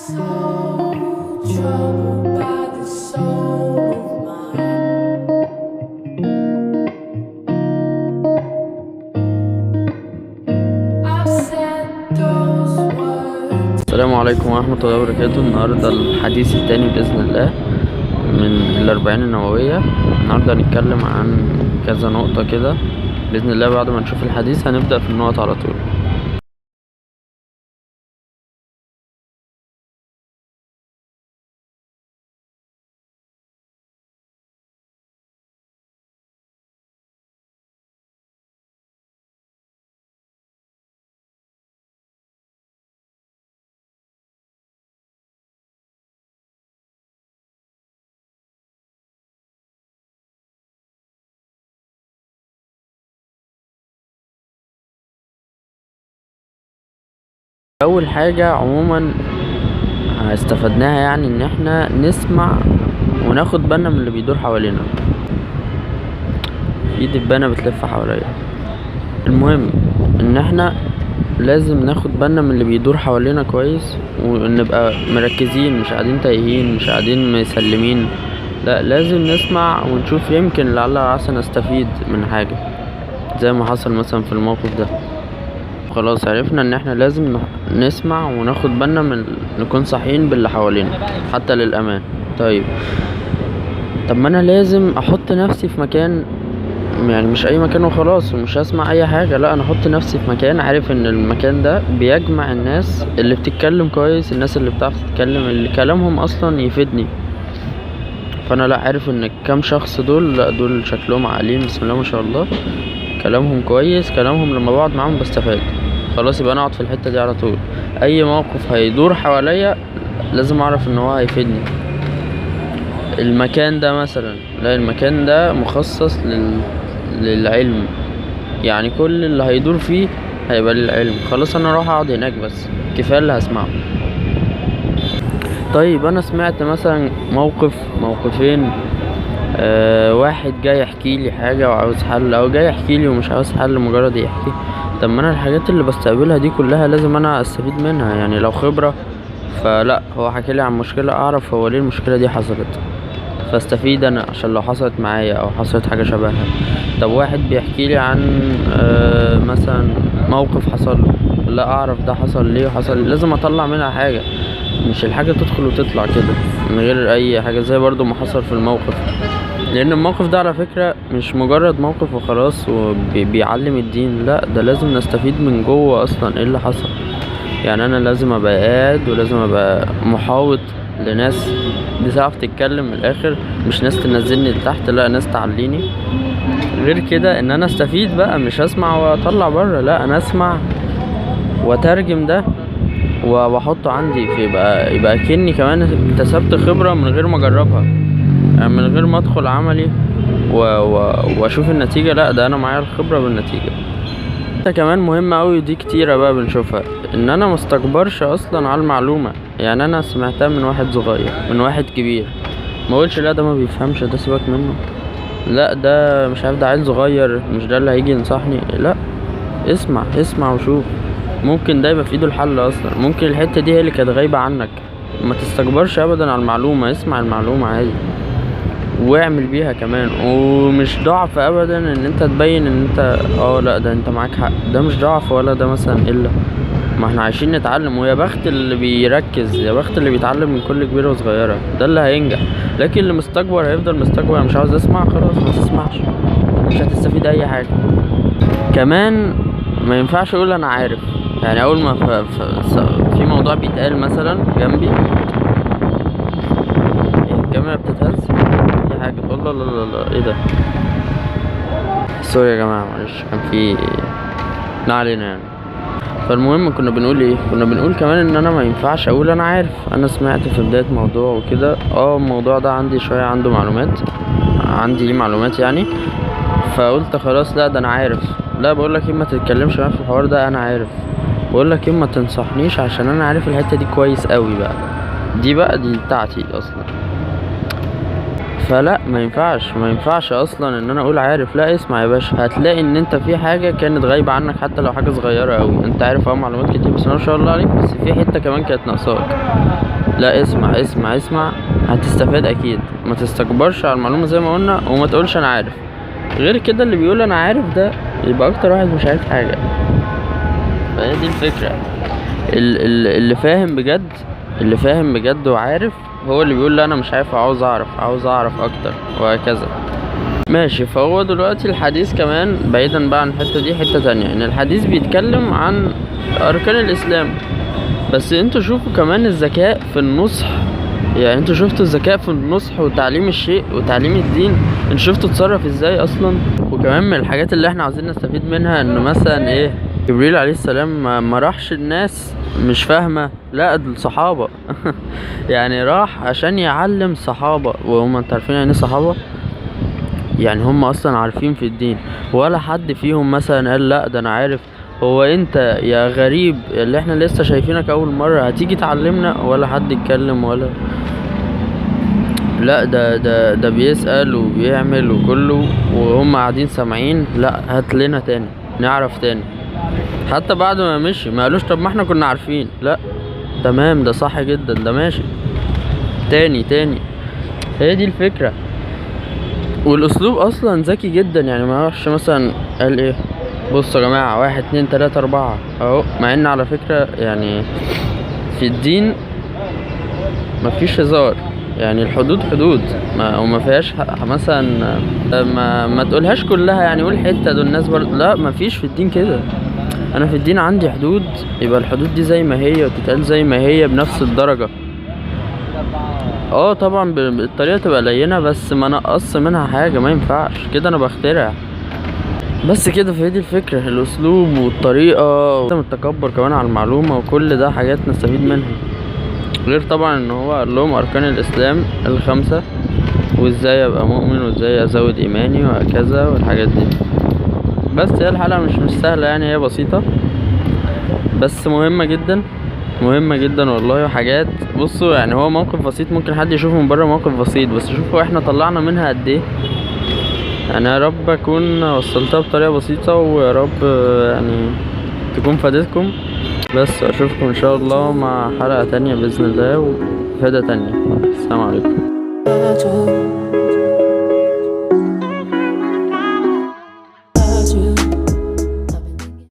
So troubled by this soul of mine. I've said those words. السلام عليكم ورحمة الله وبركاته. النهاردة الحديث الثاني بإذن الله من الأربعين النووية. النهاردة هنتكلم عن كذا نقطة كده بإذن الله. بعد ما نشوف الحديث هنبدأ في النقط على طول. أول حاجة عموما استفدناها يعني إن احنا نسمع وناخد بالنا من اللي بيدور حوالينا. في دبانة بتلف حواليا. المهم إن احنا لازم ناخد بالنا من اللي بيدور حوالينا كويس، ونبقى مركزين، مش قاعدين تايهين، مش قاعدين مسلمين. لا، لازم نسمع ونشوف، يمكن لعل وعسى نستفيد من حاجة زي ما حصل مثلا في الموقف ده. خلاص عرفنا ان احنا لازم نسمع وناخد بالنا من، نكون صاحيين باللي حوالينا حتى للأمان. طب ما انا لازم احط نفسي في مكان، يعني مش اي مكان وخلاص ومش هسمع اي حاجة. لا، انا احط نفسي في مكان عارف ان المكان ده بيجمع الناس اللي بتتكلم كويس، الناس اللي بتعرف تتكلم، اللي كلامهم اصلا يفيدني. فانا لا عارف ان كام شخص دول، لا دول شكلهم عاقلين بسم الله ما شاء الله، كلامهم كويس، كلامهم لما بقعد معاهم بستفاد. خلاص يبقى انا اقعد في الحتة دي على طول. اي موقف هيدور حواليا لازم اعرف ان هو هيفيدني. المكان ده مثلا، لا المكان ده مخصص للعلم، يعني كل اللي هيدور فيه هيبقى للعلم. خلاص انا اروح اقعد هناك بس، كفاية اللي هسمعه. طيب انا سمعت مثلا موقف، موقفين، واحد جاي يحكي لي حاجة وعاوز حل، او جاي يحكي لي ومش عاوز حل، مجرد يحكي. طب ما انا الحاجات اللي بستقبلها دي كلها لازم انا استفيد منها. يعني لو خبرة، فلا هو حكي لي عن مشكلة، اعرف هو ليه المشكلة دي حصلت، فاستفيد انا عشان لو حصلت معايا او حصلت حاجة شبهها. طب واحد بيحكي لي عن مثلا موقف حصل له، لا اعرف ده حصل ليه وحصل، لازم اطلع منها حاجة، مش الحاجة تدخل وتطلع كده من غير اي حاجة، زي برضو ما حصل في الموقف. لان الموقف ده على فكرة مش مجرد موقف وخلاص وبيعلم الدين، لا ده لازم نستفيد من جوه اصلا ايه اللي حصل. يعني انا لازم ابقى قاعد ولازم ابقى محاوط لناس بتعرف تتكلم من الاخر، مش ناس تنزلني لتحت، لا ناس تعليني. غير كده ان انا استفيد بقى، مش اسمع واطلع بره، لا انا اسمع واترجم ده واحطه عندي، في يبقى كأني كمان اكتسبت خبرة من غير ما اجربها، يعني من غير ما ادخل عملي واشوف النتيجة، لا ده انا معايا الخبرة بالنتيجة. ده كمان مهمة اوي، دي كتيرة بقى بنشوفها، ان انا مستكبرش اصلا على المعلومة. يعني انا سمعتها من واحد صغير، من واحد كبير، ما اقولش لا ده ما بيفهمش، ده سيبك منه، لا ده مش عارف، ده عيل صغير، مش ده اللي هيجي ينصحني. لا اسمع، اسمع وشوف، ممكن ده يبقى في ايده الحل اصلا، ممكن الحتة دي هي اللي كانت غايبة عنك. ما تستكبرش ابدا على المعلومة، اسمع المعلومة عادي واعمل بيها كمان. ومش ضعف ابدا ان انت تبين ان انت لا ده انت معاك حق، ده مش ضعف ولا ده مثلا الا، ما احنا عايشين نتعلم. ويا بخت اللي بيركز، يا بخت اللي بيتعلم من كل كبيرة وصغيرة، ده اللي هينجح. لكن اللي مستكبر هيفضل مستكبر، انا مش عاوز اسمع، خلاص ما تسمعش، مش هتستفيد اي حاجة. كمان ما ينفعش اقول انا عارف. يعني اول ما في موضوع بيتقال مثلا جنبي، الكاميرا بتتهز، في حاجة، الله الله الله الله، ايه ده؟ سوري يا جماعة معلش، كان في ما علينا يعني. فالمهم كنا بنقول ايه؟ كنا بنقول كمان ان انا ما ينفعش اقول انا عارف، انا سمعت في بداية موضوع وكده، الموضوع ده عندي شوية، عنده معلومات، عندي ليه معلومات يعني، فقلت خلاص لا ده انا عارف. لا بقول لك ايه، ما تتكلمش معايا في الحوار ده، انا عارف. بقول لك ايه، ما تنصحنيش عشان انا عارف الحتة دي كويس قوي بقى، دي بقى دي بتاعتي اصلا. فلا ما ينفعش، ما ينفعش اصلا ان انا اقول عارف. لا اسمع يا باشا، هتلاقي ان انت في حاجه كانت غايبه عنك، حتى لو حاجه صغيره قوي، انت عارف معلومات كتير بس ما شاء الله عليك، بس في حته كمان كانت ناقصاك. لا اسمع اسمع اسمع، هتستفاد اكيد. ما تستكبرش على المعلومة زي ما قلنا، وما تقولش انا عارف. غير كده اللي بيقول انا عارف ده يبقى اكتر واحد مش عارف حاجة. فهي دي الفكرة. اللي فاهم بجد، اللي فاهم بجد وعارف، هو اللي بيقول لا انا مش عارف، عاوز اعرف، عاوز اعرف اكتر، وهكذا. ماشي. فهو دلوقتي الحديث كمان بعيدا بقى عن الحتة دي، حتة تانية، ان الحديث بيتكلم عن اركان الاسلام، بس انتوا شوفوا كمان الذكاء في النصح. يعني انتوا شفتوا الذكاء في النصح وتعليم الشيء وتعليم الدين، انتوا شفتوا اتصرف ازاي اصلا. وكمان من الحاجات اللي احنا عاوزين نستفيد منها انه مثلا ايه، جبريل عليه السلام ما راحش الناس مش فاهمة، لا دول صحابة. يعني راح عشان يعلم صحابة، وهم انتوا عارفين يعني ايه صحابة، يعني هم اصلا عارفين في الدين، ولا حد فيهم مثلا قال لا ده انا عارف، هو انت يا غريب اللي احنا لسه شايفينك اول مرة هتيجي تعلمنا، ولا حد يتكلم ولا لا ده بيسأل وبيعمل وكله، وهم قاعدين سامعين، لا هات لنا تاني نعرف تاني. حتى بعد ما مشي ما قالوش طب ما احنا كنا عارفين، لا تمام ده صح جدا ده ماشي تاني تاني. هي دي الفكرة. والاسلوب اصلا ذكي جدا، يعني ما راحش مثلا قال ايه بصوا يا جماعة 1 2 3 4 اهو، مع ان على فكرة يعني في الدين مفيش هزار، يعني الحدود حدود، وما فيهاش مثلا ما تقولهاش كلها، يعني قول حتة دول الناس لا مفيش في الدين كده. انا في الدين عندي حدود، يبقى الحدود دي زي ما هي وتتقال زي ما هي بنفس الدرجة. طبعا بالطريقة تبقى لينة، بس ما نقص منها حاجة، ما ينفعش كده، انا بخترع بس كده. فهي دي الفكرة، الاسلوب والطريقة والتكبر كمان على المعلومة، وكل ده حاجات نستفيد منها. غير طبعا ان هو قال لهم اركان الاسلام ال5، وازاي ابقى مؤمن وازاي ازود ايماني وهكذا والحاجات دي. بس هي الحلقة مش سهلة، يعني هي بسيطة بس مهمة جدا، مهمة جدا والله. وحاجات بصوا، يعني هو موقف بسيط ممكن حد يشوفه من بره موقف بسيط، بس شوفوا احنا طلعنا منها قد ايه. يعني يا رب اكون وصلتها بطريقة بسيطة، ويا رب يعني تكون فادتكم. بس اشوفكم ان شاء الله مع حلقة تانية بإذن الله وفادة تانية. السلام عليكم.